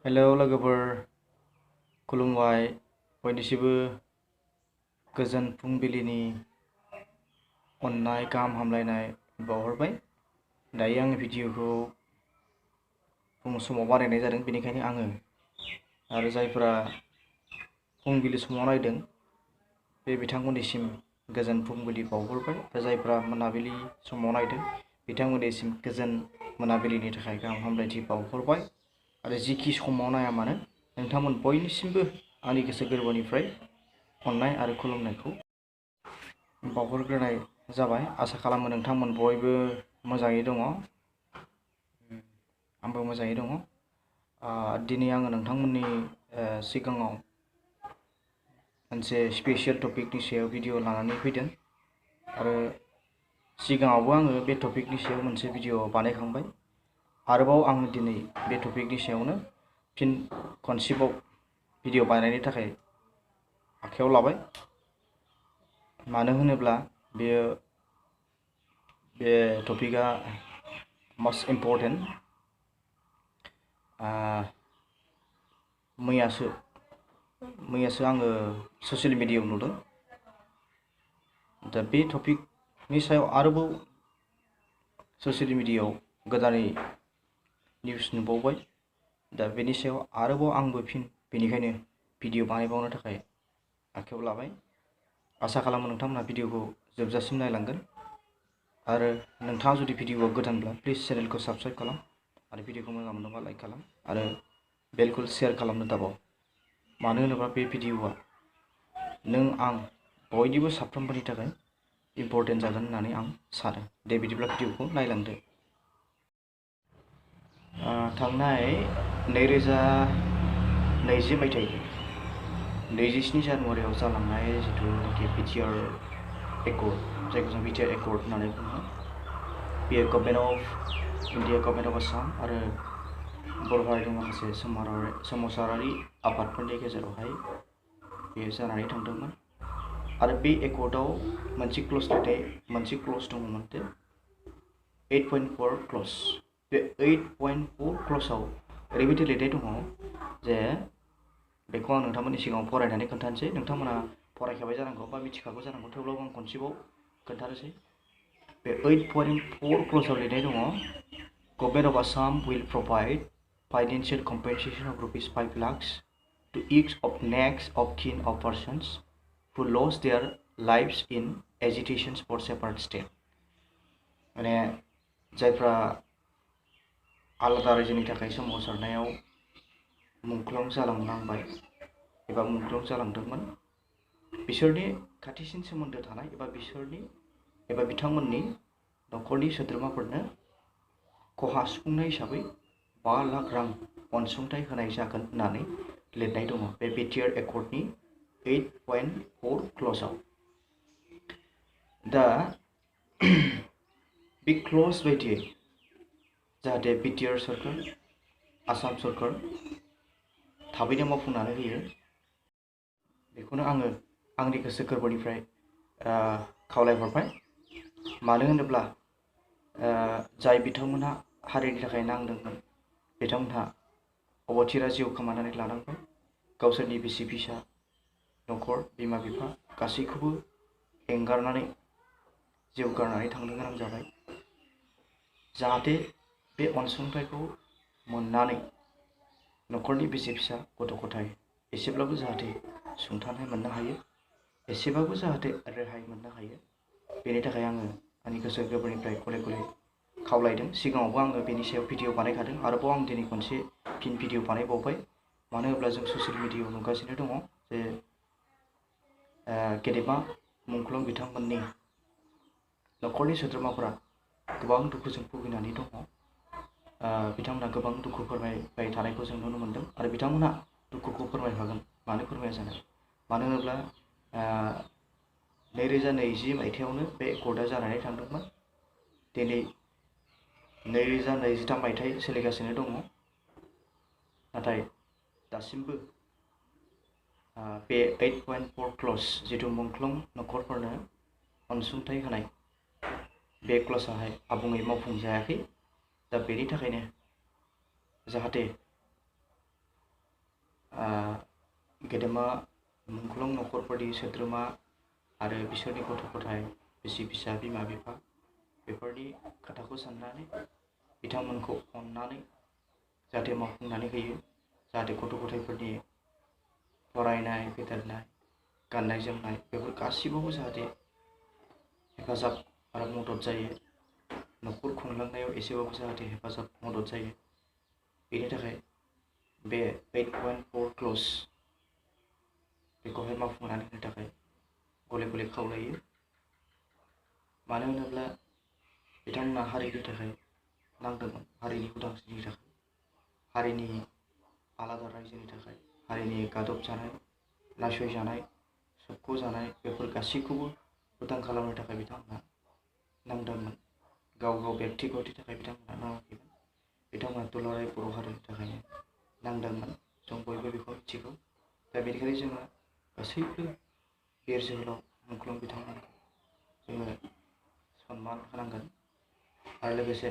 Hello लोगोफोर, खुलुमबाय। बयनिसिबो गोजोन फुंबिलिनि अननाय गाहाम हामलायनाय बावहरबाय। दायो आंनि भिडिअखौ फुं समाव बानायनाय जादों, बेनिखायनो आङो आरो जायफोरा फुंबिलि समाव नायदों बे बिथांमोननिसिम गोजोन फुंबिलि बावहरबाय, आरो जायफोरा मोनाबिलि समाव नायदों बिथांमोननिसिम गोजोन मोनाबिलिनि थाखाय गाहाम हामलायथि बावहरबाय। आरो जिखि समाव नाया मानो नोंथांमोन बयनिसिमबो आंनि गोसो गोरबोनिफ्राय अननाय आरो खुलुमनायखौ बावहरग्रोनाय जाबाय। आसा खालामो नोंथांमोन बयबो मोजाङै दङ। आंबो मोजाङै दङ। दिनै आङो नोंथांमोननि सिगाङाव मोनसे स्पेसियेल टपिकनि सायाव भिडिअ लानानै फैदों, आरो सिगाङावबो आङो बे टपिकनि सायाव मोनसे भिडिअ बानायखांबाय। आरोबाव आङो दिनै बे टपिकनि सायावनो फिन खनसेबाव भिडिअ बानायनो थाखाय आखायाव लाबाय। मानो होनोब्ला बे टपिकआ मस्ट इम्परटेन्ट। मैयासो आङो ससियेल मिडियायाव नुदों। दा बे टपिकनि सायाव आरोबाव ससियेल मिडियायाव गोदानै निउस नुबावबाय। दा बेनि सायाव आरोबाव आंबो फिन बेनिखायनो भिडिअ बानायबावनो थाखाय आखायाव लाबाय। आसा खालामो नोंथांमोनहा भिडिअखौ जोबजासिम नायलांगोन। आरो नोंथाङा जुदि भिडिअआ गोदानब्ला प्लिज चेनेलखौ साबस्क्राइब खालाम, आरो भिडिअखौ मोजां मोनोबा लाइक खालाम, आरो बेलखौ शेयार खालामनो दाबाव। मानो होनोबा बे भिडिअआ नों आं बयनिबो साफ्रोमबोनि थाखाय इम्परटेन्ट जागोन होननानै आं सानो। दे बिदिब्ला भिडिअखौ नायलांदो। थांनाय 2020 मायथाइनि 27 जानुवारियाव जालांनाय जिथुनाखि बिटिआर एकर्ड, जायखौ जों बिटिआर एकर्ड होननानै बुङो, बेयो government of India, government of Assam आरो बर' हारिनि माखासे सोमावसारारि आफादफोरनि गेजेरावहाय बेयो जानानै थांदोंमोन। आरो बे एकर्डआव मोनसे क्लज दङमोन, 8.4 क्लज। बे 8.4 क्लजआव ओरैबायदि लिरनाय दङ जे बेखौ आं नोंथांमोननि सिगाङाव फरायनानै खोन्थानोसै। नोंथांमोना फरायखाबाय जानांगौ बा मिथिखागौ जानांगौ, थेवब्लाबो आं खनसेबाव खोन्थानोसै। बे 8.4 क्लजआव लिरनाय दङ, government of Assam will provide financial compensation of ₹5 lakhs to each of next of kin of persons who lost their lives in agitations for separate state। माने जायफ्रा आलादा रायजोनि थाखाय सोमावसारनायाव मुंख्लं जालांनांबाय एबा मुंख्लं जालांदोंमोन, बिसोरनि खाथिसिन सोमोन्दो थानाय एबा बिथांमोननि न'खरनि सोद्रोमाफोरनो खहा सुफुंनाय हिसाबै 5 लाख रां अनसुंथाइ होनाय जागोन होननानै लिरनाय दङ बे बिटिआर एकर्डनि 8.4 क्लजआव। दा बे क्लज बायदियै जाहाथे बिटिआर सरकार, आसाम सरकार थाबैनो मावफुंनानै होयो, बेखौनो आङो आंनि गोसो गोरबोनिफ्राय खावलायहरबाय। मानो होनोब्ला जाय बिथांमोनहा हारिनि थाखाय नांदोंमोन, बिथांमोनहा अबथिरा जिउ खोमानानै लानांबाय। गावसोरनि बिसि फिसा, न'खर, बिमा बिफा गासैखौबो एंगारनानै जिउ गारनानै थांनो गोनां जाबाय। जाहाथे बे अनसुंथाइखौ मोननानै न'खरनि बिसि फिसा, गथ' गथाय एसेब्लाबो जाहाथे सुंथानाय मोननो हायो, एसेबाबो जाहाथे रेहाय मोननो हायो, बेनि थाखाय आङो आंनि गोसो गोरबोनिफ्राय गले गले खावलायदों। सिगाङावबो आङो बेनि सायाव भिडिअ बानायखादों, आरोबाव आं दिनै खनसे फिन भिडिअ बानायबावबाय। मानो होनोब्ला जों ससियेल मिडियायाव नुगासिनो दङ जे गेदेमा मुंख्लं बिथांमोननि न'खरनि सोद्रोमाफोरा गोबां दुखुजों भुगिनानै दङ। बिथांमोना गोबां दुखु फोरमायबाय थानायखौ जों नुनो मोन्दों, आरो बिथांमोना दुखुखौ फोरमायखागोन। मानो फोरमाया जानो? मानो होनोब्ला 2020 मायथाइयावनो बे एकर्डआ जानानै थांदोंमोन। दिनै 2023 मायथाइ सोलिगासिनो दङ, नाथाय दासिमबो बे 8.4 क्लज, जिथु मुंख्लं न'खरफोरनो अनसुंथाइ होनाय, बे क्लजआहाय आबुङै मावफुंजायाखै। दा बेनि थाखायनो जाहाथे gedema Mungklong न'खरफोरनि सोद्रोमा आरो बिसोरनि गथ' गथाय बिसि फिसा बिमा बिफा बेफोरनि खोथाखौ साननानै बिथांमोनखौ अननानै जाहाथे मावफुंनानै होयो जाहाथे गथ' गथायफोरनि फरायनाय फेदेरनाय गाननाय जोमनाय बेफोर गासिबावबो जाहाथे हेफाजाब आरो मदद जायो न'खर खुंलांनायाव एसेबाबो जाहाथे हेफाजाब मदद जायो बेनि थाखाय बे 8.4 क्ल'ज बेखौहाय मावफुंनानै होनो थाखाय गले गले खावलायो मानो होनोब्ला बिथांमोना हारिनि थाखाय नांदोंमोन हारिनि उदांस्रिनि थाखाय हारिनि आलादा रायजोनि थाखाय हारिनि गादबजानाय नासयजानाय सोबख'जानाय बेफोर गासैखौबो उदां खालामनो थाखाय बिथांमोना नांदोंमोन गाव बेक्तिगतनि थाखाय बिथांमोना नाङाखैमोन बिथांमोना दुलाराय बर' हारिनि थाखायनो नांदोंमोन जों बयबो बेखौ मिथिगौ दा बेनिखायनो जोङो गासैबो बिर जोहोलाव मुंख्लं बिथांमोनखौ जोङो सनमान होनांगोन आरो लोगोसे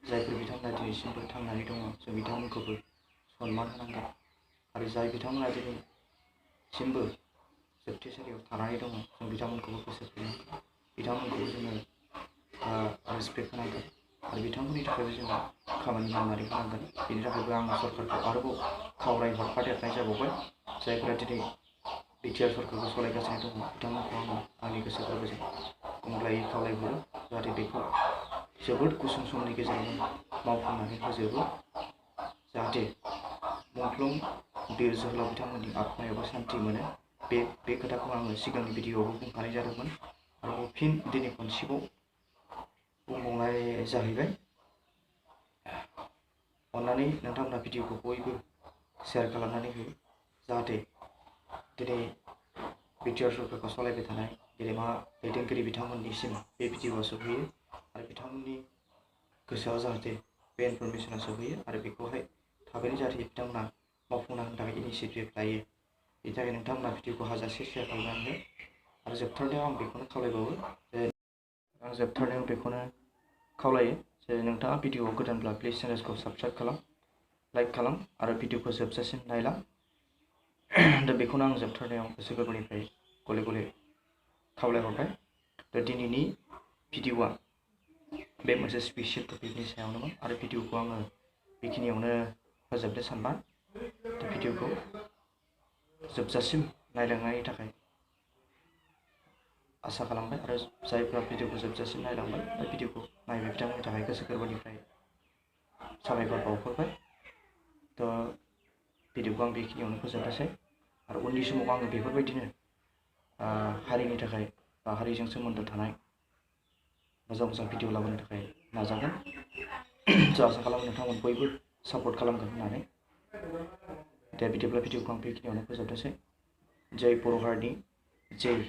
जायफोर बिथांमोना दिनैसिमबो थांनानै दङ जों बिथांमोनखौबो सनमान होनांगोन आरो जाय बिथांमोना दिनैसिमबो जोबथेसालियाव थानानै दङ जों बिथांमोनखौबो गोसो होनांगोन बिथांमोनखौबो जोङो रेसपेक्ट होनांगोन आरो बिथांमोननि थाखायबो जोङो खामानि मावनानै होनांगोन बेनि थाखायबो आं सरकारखौ आरोबाव खावलायहरफादेरनाय जाबावबाय जायफोरा दिनै बिटिआर सरकारखौ सालायगासिनो दङ बिथांमोनखौ आङो आंनि गोसो गोरबोजों गंग्लायै खावलायहरो जाहाथे बेखौ जोबोद गुसुं समनि गेजेरावनो मावफुंनानै होजोबो जाहाथे मुंख्लं बिर जोहोलाव बिथांमोननि आत्मायावबो सान्थि मोनो बे खोथाखौ आङो सिगांनि भिडिअआवबो बुंखानाय जादोंमोन आरो फिन दिनै खनसेबाव बुंबावनाय जाहैबाय अन्नानै नोंथांमोना भिडिअखौ बयबो शेयार खालामनानै हो जाहाथे दिनै बिटिआर सरकारखौ सालायबाय थानाय गेदेमा दैदेनगिरि बिथांमोननिसिम बे भिडिअआ सौहैयो आरो बिथांमोननि गोसोआव जाहाथे बे इनफरमेसना सौहैयो आरो बेखौहाय थाबैनो जाहाथे बिथांमोना मावफुंना होनो थाखाय इनिसिएटिभ लायो बेनि थाखाय नोंथांमोना भिडिअखौ हाजासे शेयार खालामनानै हो आरो जोबथारनायाव आं बेखौनो खावलायबावो जे नोंथाङा भिडिअआव गोदानब्ला प्लिज चेनेलखौ साबस्क्राइब खालाम लाइक खालाम आरो भिडिअखौ जोबजासिम नायलां दा बेखौनो आं जोबथारनायाव गोसो गोरबोनिफ्राय गले गले खावलायहरबाय दा दिनैनि भिडिअआ बे मोनसे स्पेसियेल टपिकनि सायावनोमोन आरो भिडिअखौ आङो बेखिनियावनो फोजोबनो सानबाय दा भिडिअखौ जोबजासिम नायलांनायनि थाखाय आसा खालामबाय आरो जायफ्रा भिडिअखौ जोबजासिम नायलांबाय बे भिडिअखौ नायबाय बिथांमोननि थाखाय गोसो गोरबोनिफ्राय साबायखर बावहरबाय थ' भिडिअखौ आं बेखिनियावनो फोजोबनोसै आरो उननि समाव आङो बेफोरबायदिनो हारिनि थाखाय बा हारिजों सोमोन्दो थानाय मोजां भिडिअ लाबोनो थाखाय नाजागोन जों आसा खालामो नोंथांमोन बयबो सापर्ट खालामगोन होननानै दा बिदिब्ला भिडिअखौ आं बेखिनियावनो फोजोबनोसै जय बर' हारिनि जय